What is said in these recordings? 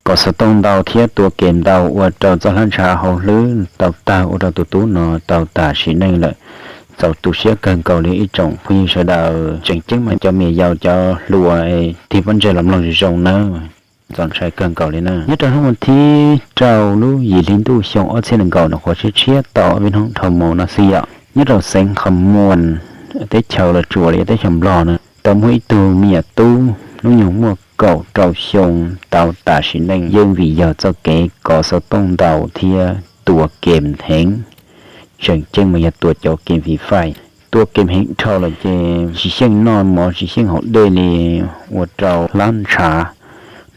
kov xov tooj ntau thiab tua kem ntau ua rau txoj hlab ntshav hauv hlwb tau tawg ua rau tus tub no tau tas sim neej lawm. Txaus tu siab kawg nkaus li ib tsoom phooj ywg sawv daws. Tseem ceeb mas cov me nyuam yaus cov hluas tig pob ntseg los mloog zoo zoo nawb. Txaus ntshai kawg nkaus li na. Nyob rau hnub thib rau lub yim hli ntuj xyoo ob txhiab nees nkaum no, qhuav tshiab tshiab tau ob peb hnub dhau mus no xwb yom, nyob rau xeev Qhov Muas teb chaws Los Tsuas los yog teb chaws Nplog na, tau muaj ib tug me nyuam tub hnub nyoog muaj kaum rau xyoo tau tas sim neej yeej vim yog txoj kev kov xov tooj ntau thiab tua kem heev. Tseem ceeb mas yog tua cov kem Free Fire, tua kem heev dhau lawm ces tsis xyeej noj mov tsis xyeej haus dej li, ua rau hlab ntshav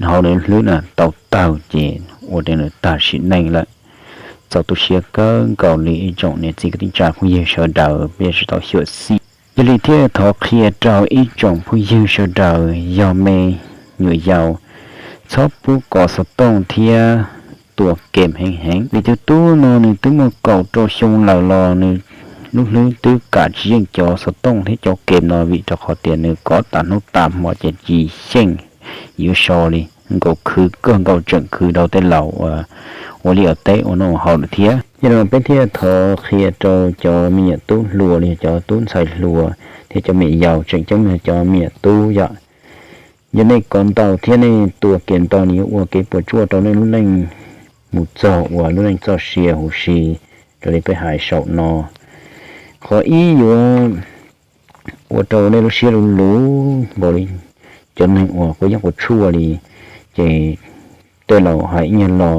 hauv nws hlwb na tau tawg ces ua rau nws tas sim neej lawm. Txaus tu siab kawg nkaus li ib tsoom niam txiv kwv tij neej tsa phooj ywg sawv daws, peb yuav tsum tau xyuam xim. Yog li thiaj thov qhia rau ib tsoom phooj ywg sawv daws, yog me nyuam yaus txhob pub kov xov tooj thiab tua kem heev heev. Vim tus tub no nws twb muaj kaum rau xyoo lawm los nws lub hlwb twb kam tsis yeej cov xov tooj thiab cov kem no, vim rau qhov tias nws kov tas hnub tas hmo ces tsis xyeej yuav so li, nkaus khwv kawg nkaus tseem khwv rau tej laus ua liaj ua teb ua noj ua haus lawm thiab. Yog li peb thiaj thov qhia rau cov me nyuam tub hluas los yog cov tub ntxhais hluas thiab cov me nyuam yaus, tseem ceeb yog cov me nyuam tub yom. Yog nej kov ntau thiab nej tua kem ntau nws yuav ua kev puas tsuaj rau nej lub neej mus txog uas lub neej txoj sia huv si raws li peb hais saum no. Qhov ib yuav ua rau nej lub siab luv luv nkaus li cov neeg uas quav yeeb quav tshuaj li, ces tej laus hais ib nyuag lo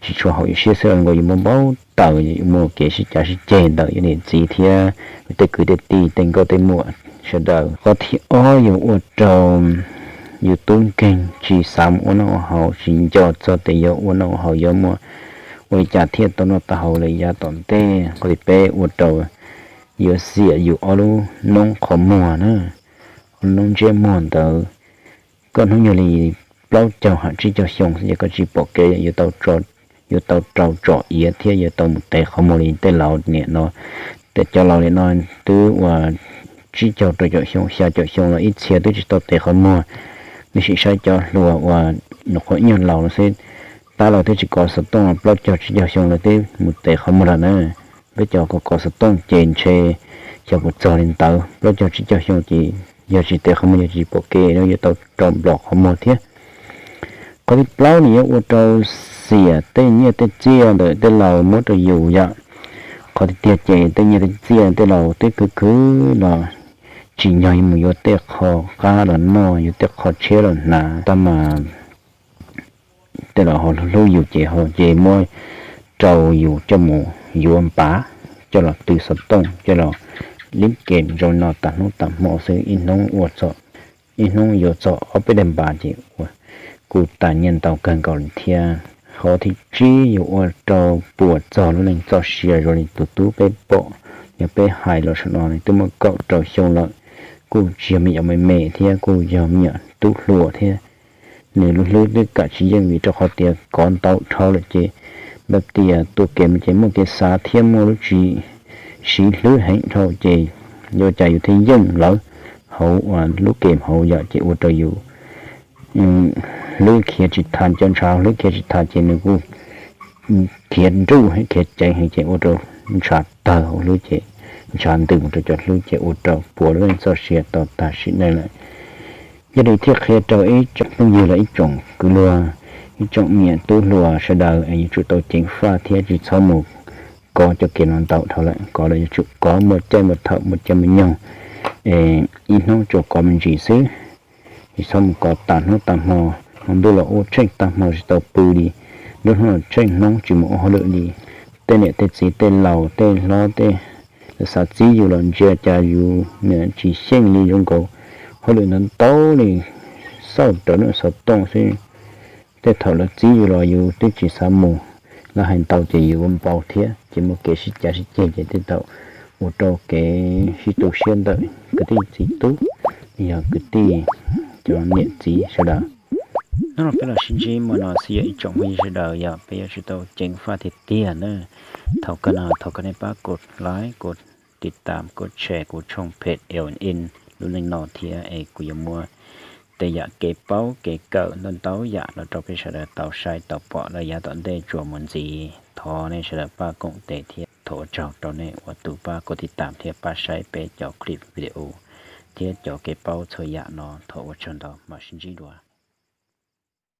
tsis tshua haum yus siab xwb los nkaus yus muaj npau taws yuav muaj kev sib cav sib ceg ntawm yus niam txiv thiab tej kwv tej tij tej nkauj tej muam sawv daws. Qhov thib ob yuav ua rau yus tub nkeeg tsis xav mus ua noj ua haus, tsis nco txog tias yuav ua noj ua haus yuav muaj ua li cas thiaj tau noj tau haus lawm yav tom ntej. Qhov thib peb ua rau yuav xiam yus ob lub noob qhov muag na, ob lub noob ntsiab muag ntawd. Koj hnub nyoog li plaub caug ham tsib caug xyoo xwb ces koj tsis pom kev, yuav tau rau tsom iav thiab yuav tau mus tev qhov muag li tej laus niam no. Tej cov laus niam no twb ua tsib caug rau caum xyoo xya caum xyoo los ib txhia twb tsis tau tev qhov muag. Nej sim saib cov hluas uas nyuam qhuav ib nyuag laus no xwb, tab lawv twb tsis kov xov tooj, plaub caug tsib caug xyoo lawv twb mus tev qhov muag lawm na. Peb cov kov kov xov tooj ces ntshe xyov puas txog li ntawd, plaub caug tsib caug xyoo ces yog tsis tev qhov muag yog tsis pom kev yuav tau rau nplom qhov muag thiab. Qhov thib plaub nws yuav ua rau xiam tej nyiaj tej txiaj ntawm tej laus muab rau yus yom. Qhov tiag tiag ces tej nyiaj tej txiaj tej laus twb khwv khwv los tsim nyog yuav mus yuav tej qho qab los noj, yuav tej qho tshiab los hnav, tab mas tej laus ho hlub yus ces ho ces muab rau yus coj mus yuav npav, coj los tw xov tooj, coj los lib kem zoo no tas hnub tas hmo xwb, ib hnub ua txog, ib hnub yuav txog ob peb daim npav ces ua kuj tas nyiaj ntau kawg nkaus li thiab. Qhov thib tsib yuav ua rau puas txog lub neej txoj sia zoo li tus tub peb pom, yog peb hais los saum no nws twb muaj kaum rau xyoo lawm, kuj tsis yog me nyuam me me thiab, kuj yog me nyuam tub hluas thiab. Nws lub hlwb twb kam tsis yeej vim rau qhov tias kov ntau dhau lawm ces npaj tias tua kem ces muaj kev xav thiab muaj lub tsis siv hlwb heev dhau ces yuav cas yus thiaj yeej lawv hauv lub kem hauv yom, ces ua rau yus hlwb khiav tsis tas, cov ntshav hlwb khiav tsis tas ces nws kuj khiav nruj khiav ceev heev ces ua rau ntshav tawg hauv hlwb ces ntshav ntws mus rau cov hlwb ces ua rau puas lub neej txoj sia tau tag sim neej lawm. Yog li thiaj qhia rau ib tsoom phooj ywg los ib tsoom kwv luag, ib tsoom niam tub hluas sawv daws es yuav tsum tau ceev faj thiab tsis txhob mus kov cov kem no ntau dhau lawm, kov los yuav tsum kov muaj caij muaj thaum muaj caij muaj nyoog, es ib hnub tsuas kov me ntsis xwb. Tsis txhob mus kov tas hnub tas hmo, hmo ntuj los ua tsheej tag hmo tsis tau pw li, nruab hnub los tsheej hnub tsis mus ua hauj lwm li. Tej niam tej txiv tej laus tej hlob tej lawv xav txib yus los ntsia cas yus niam tsis xyeej li, zoo nkaus hauj lwm ntau ntau li, xauj rawv lub xov tooj xwb. Tej thaum lawv txib yus los yus twb tsis xav mus, lawv hais ntau ces yus ua npau thiab ces muaj kev sib cav sib ceg ces tej thaum ua rau kev sib tu siab ntawm kwv tij txiv tub, yog kwv tij cov niam txiv sawv daws. Hnub no peb los sib ntsib muaj no xwb yog ib tsoom phooj ywg sawv daws, yog peb yuav tsum tau ceev faj tiag tiag na. Thaum kawg no thov kom nej pab kov like, kov tiv tam, kov share kuv tshooj page L N N lub neej no thiab es kuv yuav muab tej yam kev paub kev kawm ntau ntau yam los rau peb sawv daws tau saib tau pom lawm yav tom ntej tsuas mus ntxiv. Thov nej sawv daws pab koom tes thiab thov ua tsaug rau nej uas tus pab kov tiv tam thiab pab saib peb cov clip video thiab cov kev paub txhua yam no. Thov ua tsaug ntau, mam sib ntsib dua.